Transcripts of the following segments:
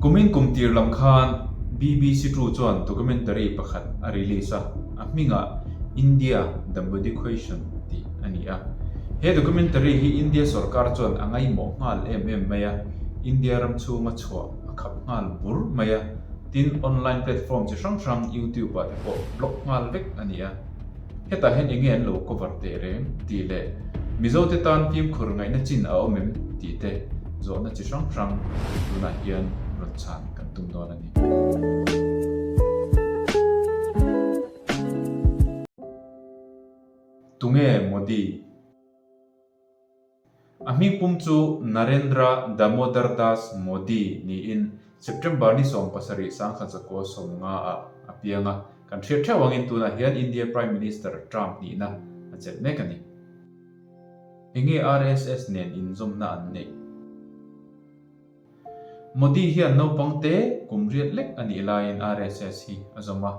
Kumin kum tir lam khan BBC Two chuan documentary pakhat a release a, a hmingah India, The Modi Question tih a ni a. He documentary hi India sorkar chuan a ngaihmawh nghal em em mai a, India ram chhunga chhuah a khap nghal bur mai a, tin online platform chi hrang hrang YouTube ah te pawh block nghal vek a ni a. Hetah hian enge an lo cover teh reng tih leh Mizote tan fimkhur ngaihna chin a awm em tih te zawhna chi hrang hrang tunah hian rawn chhan kan tum dawn a ni. Tunge Modi? A hmingpum chu Narendra Damodar Das Modi niin September ni 17 1950 ah a piang a, kan hriat theuh angin tunah hian India Prime Minister term hnihna a chelh mek a ni. Enge RSS nen inzawmna an neih? Modi hian naupang te kum riat lek a nih laiin RSS hi a zawm a,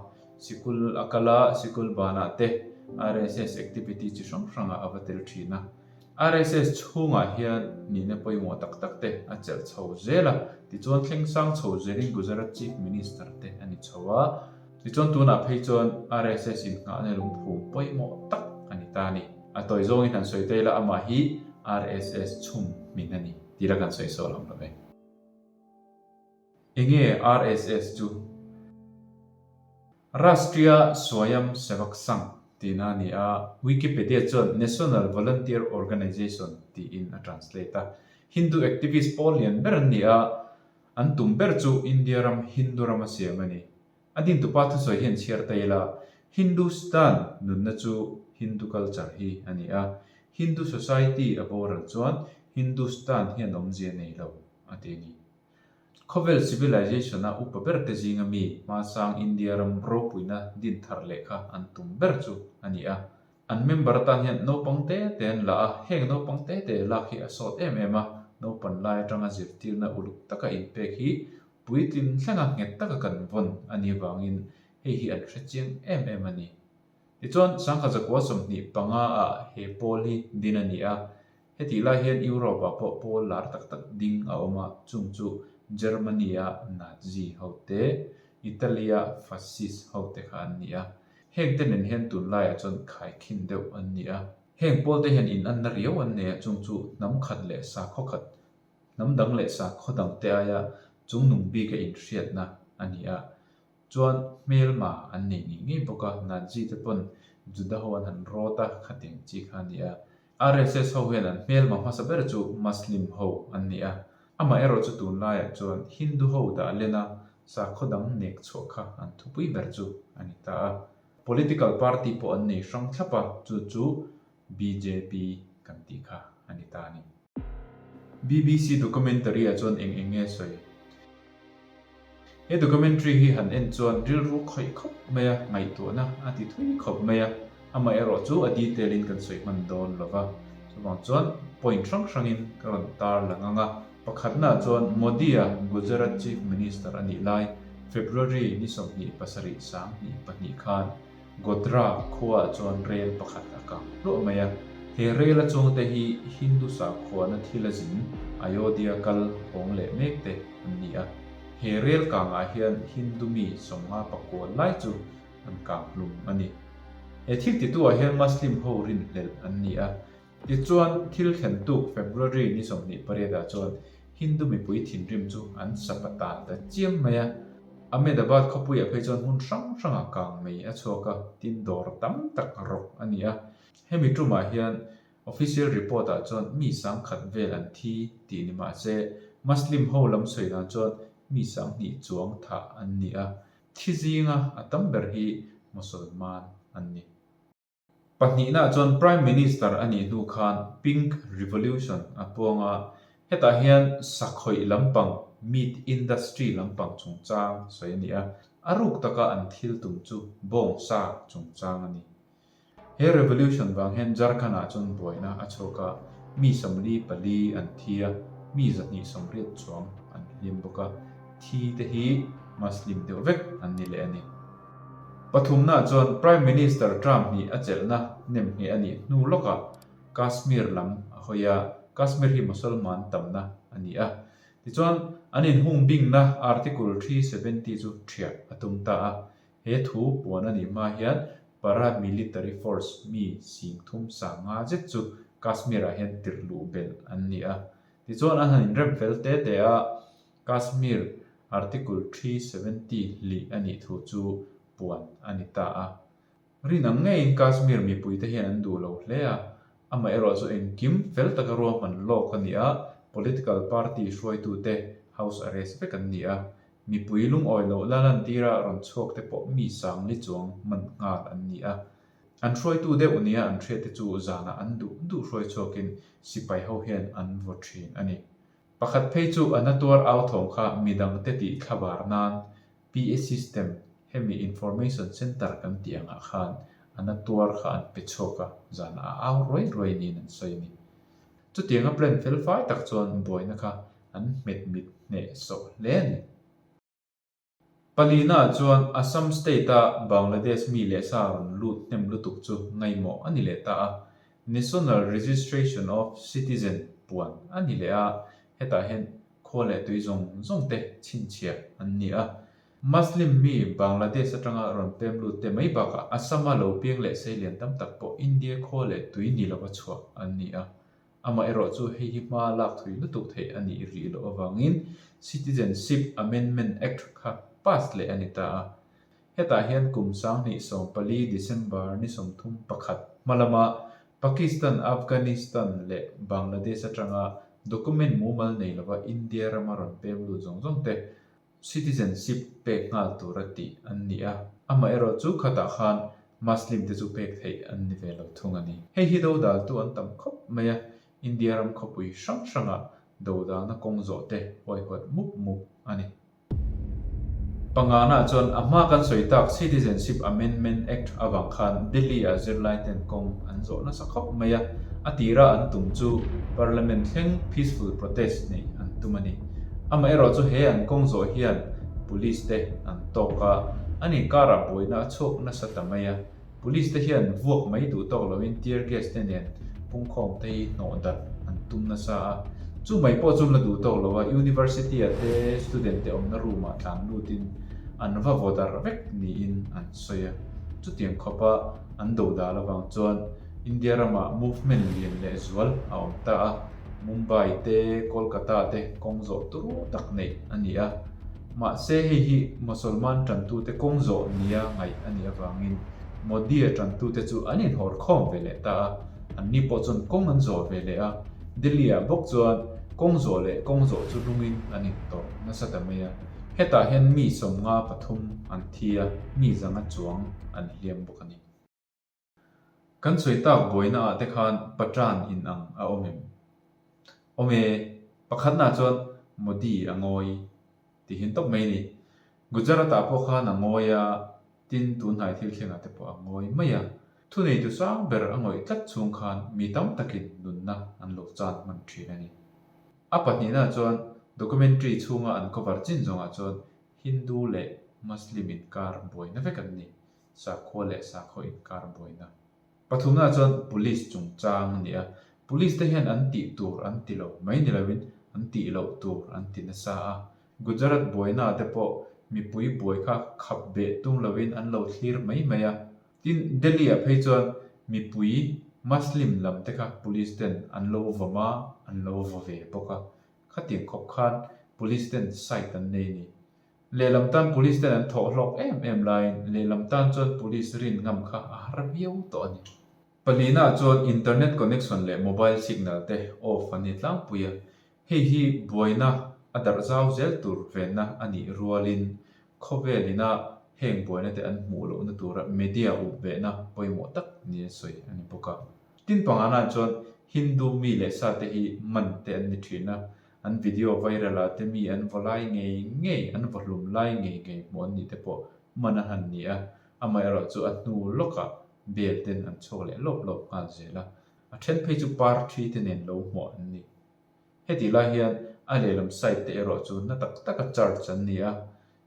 sikul a kal a, sikul banah te RSS activity chi hrang hrangah a va tel thin a. RSS chhungah hian nihna pawimawh tak tak te a chelh chho zel a, tichuan thleng sang chho zelin Gujarat Chief Minister te a ni chho a, tichuan tunah phei chuan RSS innghahna lungphum pawimawh tak a ni ta a ni. A tawi zawngin han sawi ta ila amah hi RSS chhung hmin a ni tih la kan sawi sawl ang lo ve. Enge RSS chu? Rashtriya Swayam Sevak Sangh tihna a ni a, Wikipedia chuan National Volunteer Organization tiin a translate a. Hindu activist pawl lian ber an ni a, an tum ber chu India ram Hindu rama siam a ni. A dintupa thusawi hian chhiar ta ila, Hindustan nunna chu Hindu culture hi a ni a, Hindu society a boral chuan Hindustan hian awmzia nei lo a ti a ni. Khawvel civilization-a upa berte zinga mi hmasang India ram ropuina din thar leh kha an tum ber chu a ni a. An member atan hian naupang te te an la a, heng naupang te te lak hi a sawt em em a, naupan lai atanga zirtirna uluk taka inpek hi puitlin thlenga nghet taka kan vawn a nih avangin hei hi an hrechiang em em a ni. Tichuan, 1925 ah he pawl hi din a ni a, Hetih lai hian Europe-ah pawh pawl lar tak tak ding a awm a, chung chu Germany-a Nazi hote, Italy-a Fascist hote kha an ni a. Hengte nen hian tunlaiah chuan khaikhin deuh an ni a. Heng pawlte hian inanna riau an nei a, chung chu hnam khat leh sakhaw khat, hnam dang leh sakhaw dangte aia chungnung bika inhriatna a ni a. Chuan hmelma an nei ngei ngei bawk a, Nazi te pawn Juda ho an han rawt a, khatiang chi kha a ni a. RSS ho hian an hmelma hmasa ber chu Muslim ho an ni a, amaherawh chu tunlaiah chuan Hindu ho dah len a, sakhaw dang nek chhuah kha an thupui ber chu a ni ta a. Political party pawh an nei hrang thlap a, chu chu bjp kan tih kha a ni ta a ni. BBC documentary ah chuan eng eng nge sawi? He documentary hi han en chuan rilru khawih khawp mai a, ngaihtuahna a ti thui khawp mai a, amaherawh chu a detail in kan sawi hman dawn lo va, chuvang chuan point hrang hrang in ka rawn tar lang ang a. Pakhatna chuan Modi-a Gujarat Chief Minister a nih lai February ni 27 2002 khan Godhra khuaah chuan rel pakhat a kang hluah mai a. He rel a chungte hi Hindu sakhuana thil a zin Ayodhya kal hawng leh mek te an ni a. He rel kangah hian Hindu mi 59 lai chu an kang hlum a ni. He thil tituah hian Muslim ho rinhlelh an ni a. Tichuan, thil thlen tuk February ni 28 ah chuan Hindu mipui thinrim chu an sapatan ta chiam mai a. Ahmedabad khawpuiah phei chuan hmun hrang hrangah kang mei a chhuak a, tin dawr tam tak rawk a ni a. Hemi tumah hian official report ah chuan mi 10,000 vel an thi tih ni mah se, Muslim ho lam sawi dan chuan mi 2000 chuang thah an ni a, thi zinga a tam ber hi Mosolman an ni. Pahnihna chuan Prime Minister a nih hnu khan Pink Revolution a puang a, hetah hian sakhawih lampang, meat industry lampang chungchang sawi a ni a, a ruk taka an thil tum chu bawngsa chungchang a ni. He revolution vang hian Jharkhand-ah chuan buaina a chhuak a, mi 44 an thi a, mi 280 chuang an hliam bawk a, thi te hi Muslim deuh vek an ni leh a ni. Pathumna chuan Prime Minister Trump nih a chelhna nemngheh a nih hnu lawkah Kashmir lam a hawi a, Kashmir hi Mosolman tamna a ni a. Tichuan, an inhung bingna Article 370 chu ṭhiah a tum ta a. He thu puan a nih hma hian Paramilitary force mi 30 sanga zet chu Kashmir-ah hian tirh luh belh an ni a. Tichuan, an han inrem fel te te a, Kashmir Article 370 hlih a nih thu chu puan a ni ta a. Rin ang ngeiin Kashmir mipuite hian an duh lo hle a, amaherawhchu engkim fel taka ruahman lawk a ni a, political party hruaitute house arrest vek an ni a, mipui lungawi loh la lantira rawn chhuak te pawh mi sangli chuang man nghal an ni a. An hruaitu deuh nia an hriatte chu zanah an duh duh hruai chhuakin sipai ho hian an vaw thin a ni. Pakhat phei chu a natuar au thawm kha midangte tih thlabar nan PA system, hemi information centre kan tih angah khan a na tuar kha an pe chhuak a, zanah a au ruai ruai niin an sawi a ni. Chutianga plan fel fai tak chuan buaina kha an hmet mit hneh sawh hle a ni. Palina chuan Assam state-a Bangladesh mi leh sa rawn lut hnem lutuk chu ngaihmawh a ni leh ta a, National Registration of Citizen puan a ni leh a, hetah hian khua leh tui zawng zawng te chhinchhiah an ni a. Muslim mi Bangladesh atanga rawn pem lut te mai bakah Assam-a lo piang leh seilian tam tak pawh India khua leh tui ni lova chhuah an ni a. Amaherawh chu hei hi hma lak thui lutuk theih a nih rih loh avangin Citizenship Amendment Act kha pass leh a ni ta a. Hetah hian kum 2014 December ni 31 hma lama Pakistan, Afghanistan leh Bangladesh atanga document mumal nei lova India rama rawn pem lut zawng zawng te citizenship pek nghal tura tih an ni a, amaherawh chu khatah khan Muslim te chu pek theih an ni ve lo thung a ni. Hei hi dodaltu an tam khawp mai a, India ram khawpui hrang hrangah dodalna kawng zawh te huaihawt mup mup a ni. Pangana chuan a hma kan sawi tak Citizenship Amendment Act avang khan Delhi-ah zirlai ten kawng an zawh nasa khawp mai a, a tira an tum chu Parliament thleng peaceful protest neih an tum a ni. Amaherawh chu he an kawng zawh hian Police te an tawk a, an inkarah buaina a chhuak nasa ta mai a. Police te hian vuak mai duh tawk loin tear gas te nen pungkhawm te hi hnawh darh an tum nasa a. Chu mai pawh chu an la duh tawk lo a, University ah te student te awmna room ah tlan lutin an va vaw darh vek niin an sawi a. Chutiang khawpa an do dal avang chuan India ramah movement lian leh zual a awm ta a. Mumbai te, Kolkata te kawng zawh turu tak neih a ni a. Mahse hei hi Mosolman tantute kawng zawh nia ngaih a nih avangin Modi-a tantute chu an inhawr khawm ve leh ta a, anni pawh chuan kawng an zawh ve leh a, Delhi-ah bawk chuan kawng zawh leh kawng zawh chu lungin an intawrh nasa ta mai a. Hetah hian mi 53 an thi a, mi zanga chuang an hliam bawk a ni. Kan sawi tak buaina ah te khan Patran in ang a awm em? Awm e, pakhatna chuan Modi a ngawi ti hin tawp mai a ni. Gujarat ah pawh khan a ngawi a, tin tunhnai thil thleng ah te pawh a ngawi mai a. Thuneitu sang ber a ngawih tlat chhung khan mi tam takin nunna an lo chan hman thin a ni. A pahnihna chuan documentary chhunga an cover chin zawngah chuan Hindu leh Muslim inkar buaina vek an ni. Sakhua leh sakhaw inkar buaina. Pathumna chuan Police chungchang a ni a, Police te hian an tih tur an ti lo mai ni loin an tih loh tur an ti nasa a. Gujarat buaina te pawh mipui buai kha khap beh tum loin an lo thlir mai mai a. Tin, Delhi ah phei chuan mipui Muslim lam te kha Police ten an lo vawm a, an lo vaw ve bawk a. Khatiang khawp khan Police ten side an nei a ni. Lehlam tan Police ten an thawh hlawk em em laiin lehlam tan chuan Police rin ngam kha a har viau tawh a ni. Palina chuan internet connection leh mobile signal te off an ni tlangpui a, hei hi buaina a darh zau zel tur venna a nih rualin khawvel ina heng buaina te an hmuh lohna tura media up behna pawimawh tak nia sawi a ni bawk a. Tin pangana chuan Hindu mi leh sa te hi man te an ni thin a, An video viral ah te mi an vaw lai ngei ngei, an vaw hlum lai ngei ngei hmuh an nih te pawh man a han ni a, amaherawh chu a hnu lawkah bel ten an chhuak leh lawp lawp nghal zel a, a then phei chu par thi te nen lo hmuah an ni. Hetih lai hian a lehlam side te erawh chu na tak taka charge an ni a,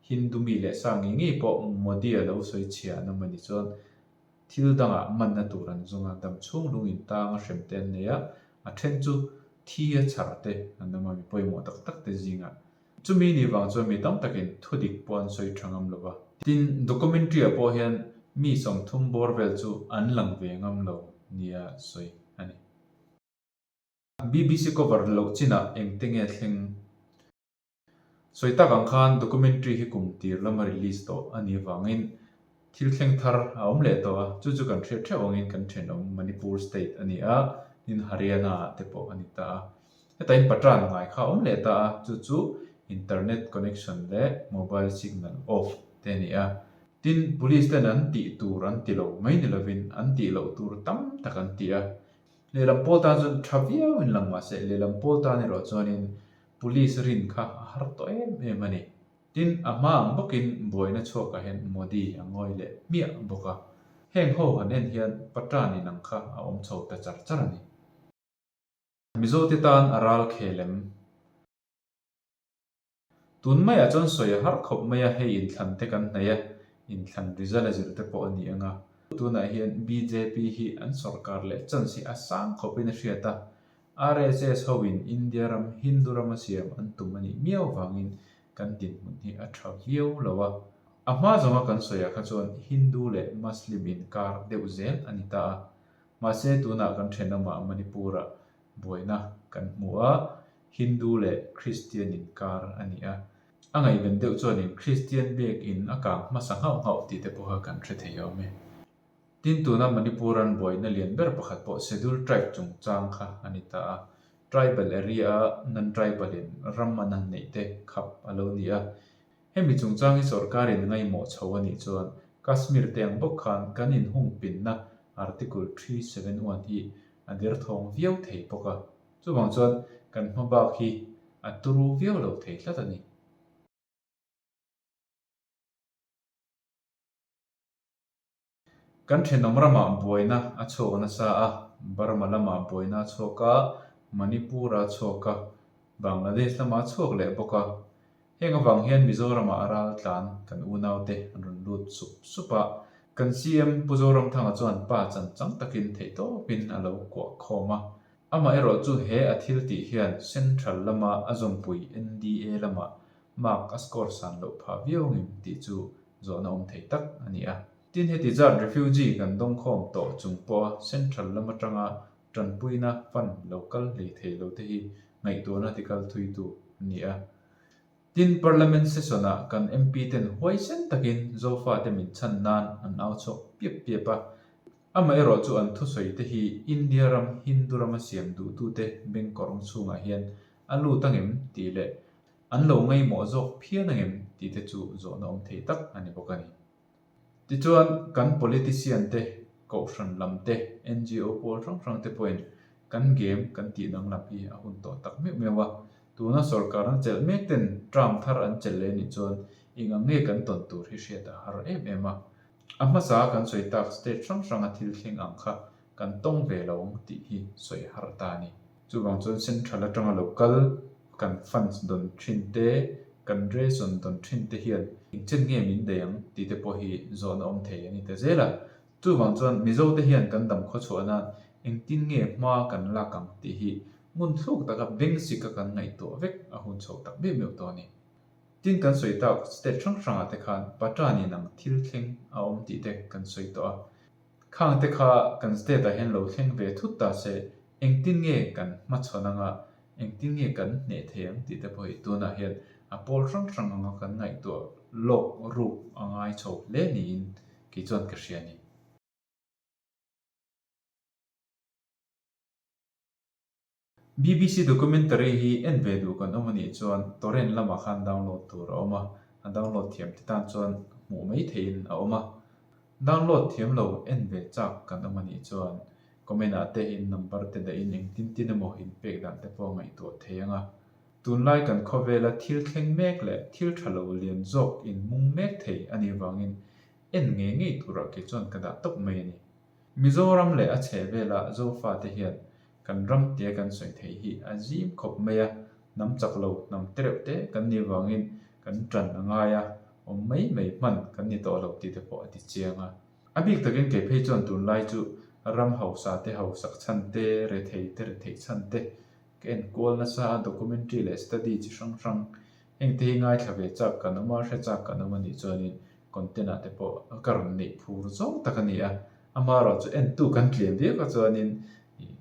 Hindu mi leh sa ngei ngei pawh Modi a lo sawi chhia an awm a nih chuan Thil dangah manna tur an zawng a, dam chhung lung in tang a hrem te an nei a, a then chu thi a chhar te an awm a, mi pawimawh tak tak te zingah. Chumi ni vang chuan mi tam takin thudik pawh an sawi tha ngam lo va. Tin, documentary-ah pawh hian mi 30 bawr vel chu an lang ve ngam lo nia sawi a ni. BBC cover loh chinah engte nge thleng? Sawi tak ang khan documentary hi kum tir lama release tawh a nih avangin thil thleng thar a awm leh tawh a, chu chu kan hriat theuh angin kan thenawm Manipur state a ni a, tin Haryana ah te pawh a ni ta a. Heta in patran ngai kha a awm leh ta a, chu chu internet connection leh mobile signal off te a ni a. Tin, police ten an tih tur an ti lo mai ni lovin an tih loh tur tam tak an ti a. Lehlam pawl tan chuan tha viau in lang mahse lehlam pawl tan erawh chuanin Police rin kha a har tawh em em a ni. Tin, a hma ang bawkin buaina chhuakah hian Modi a ngawi leh hmiah bawk a. Heng ho han en hian Patran inang kha a awm chho ta char char a ni. Mizote tan a ral khel em? Tun maiah chuan sawi a har khawp mai a, hei inthlan te kan hnaih a, inthlan result a zir te pawh a ni ang a. Tunah hian bjp hi an sawrkar leh chance hi a sang khawpin a hriat a, RSS hoin India ram Hindu rama siam an tum a nih miau vangin kan dinhmun hi a tha viau lo a. A hma zawnga kan sawiah kha chuan Hindu leh Muslim inkar deuh zel a ni ta a. Mahse tunah kan thenawmah Manipur-ah buaina kan hmu a, Hindu leh Kristian inkar a ni a. A ngaihven deuh chuanin Kristian biakin a kang hmasa nghauh nghauh tih te pawha kan hre thei awm e. Tin tuna Manipur an buaina lian ber pakhat pawh Schedule Tribe chungchang kha a ni ta a. Tribal area-a non-tribal in ram an han neih te khap a lo ni a. Hemi chungchang hi sorkarin ngaihmawh chho a nih chuan Kashmir te ang bawk khan kan inhung pinna Article 371 hi a derthawng viau thei bawk a. Chuvang chuan kan hma bak hi a turu viau lo thei tlat a ni. Kan thenawm ramah buaina a chhuak nasa a, Burma lamah buaina a chhuak a, Manipur a chhuak a, Bangladesh lamah a chhuak leh bawk a. Heng avang hian Mizoramah a ral tlan kan unaute an rawn lut sup sup a. Kan CM Pu Zoramthanga chuan pa chan chang takin theihtawpin a lo kuah khawm a. Amaherawh chu he a thil tih hian Central lama a zawmpui NDA lamah mark a score san loh phah viau ngem tih chu zawhna awm thei tak a ni a. Tin heti zat refugee kan dawngkhawm tawh chung pawha central lam atanga tanpuina fund lo kal hlei thei lo te hi ngaihtuahna tikal thuitu a ni a. Tin Parliament session ah kan MP ten huaisen takin Zofate min chhan nan an au chhuak piap piap a. Amaherawh chu an thusawi te hi India ram Hindu rama siam duhtute bengkawrng chhungah hian a lut angem tih leh An lo ngaihmawh zawk phian angem tih te chu zawhna awm thei tak a ni bawk a ni. Tichuan, kan politician te, kohhran lam te, NGO pawl hrang hrang te pawhin kan game kan tih danglam hi a hun tawh tak meuh meuh a. Tuna sorkarna chelh mek ten term thar an chelh leh nih chuan eng ang nge kan tawn tur hi hriat a har em em a. A hmasa kan sawi tak state hrang hranga thil thleng ang kha kan tawng ve lo ang tih hi sawi har ta a ni. Chuvang chuan central atanga lo kal kan funds dawn thin te, kan ration dawn thin te hian engchen nge min daih ang tih te pawh hi zawhna awm thei a ni ta zel a. Chuvang chuan Mizo te hian kan dam khawchhuah nan engtin nge hma kan lak ang tih hi ngun thluk taka beng sika kan ngaihtuah vek a hun chho tak meuh meuh tawh a ni. Tin kan sawi tak state hrang hrangah te khan Patran in ang thil thleng a awm tih te kan sawi tawh a. Khang te kha kan state ah hian lo thleng ve thut ta se engtin nge kan hmachhawn anga engtin nge kan hneh thei ang tih te pawh hi tunah hian a pawl hrang hrang anga kan ngaihtuah lawk ruk a ngai chho hle niin kei chuan ka hria a ni. BBC documentary hi en ve duh kan awm a nih chuan torrent lamah khan download tur a awm a, a download thiam te tan chuan hmuh mai theihin a awm a. Download thiam lo en ve chak kan awm a nih chuan comment ah te in number te dahin engtin tin emaw in pek dan te pawh ngaihtuah thei ang a. Tunlai kan khawvela thil thleng mek leh thil tha lo lian zawk in mung mek thei a nih vangin en ngei ngei turah kei chuan ka dah tawp mai a ni. Mizoram leh a chhehvela Zofate hian kan ram tia kan sawi theih hi a zim khawp mai a, hnam chak lo, hnam te reuh te kan nih vangin kan ṭan a ngai a, awm mai mai hman kan ni tawh lo tih te pawh a ti chiang a. A bik takin kei phei chuan tunlai chu ram hausa te hausak chhan te, rethei te retheih chhan te ka enkual nasa a, documentary leh study chi hrang hrang. Heng te hi ngaithla ve chak kan awm a, hre chak kan awm a nih chuanin content ah te pawh ka rawn neih phur zawng tak a ni a. Amaherawhchu entu kan tlem viau kha chuanin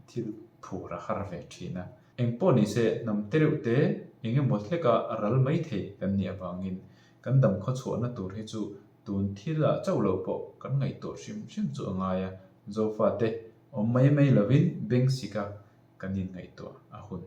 thil phur a har ve thin a. Eng pawh ni se hnam te reuh te eng emaw hleka ral mai thei kan nih avangin kan dam khawchhuahna tur hi chu tun thil ah chauh lo pawh kan ngaihtuah hrim hrim chu a ngai a. Zofate awm mai mai lovin beng sika kan inngaihtuah a hun.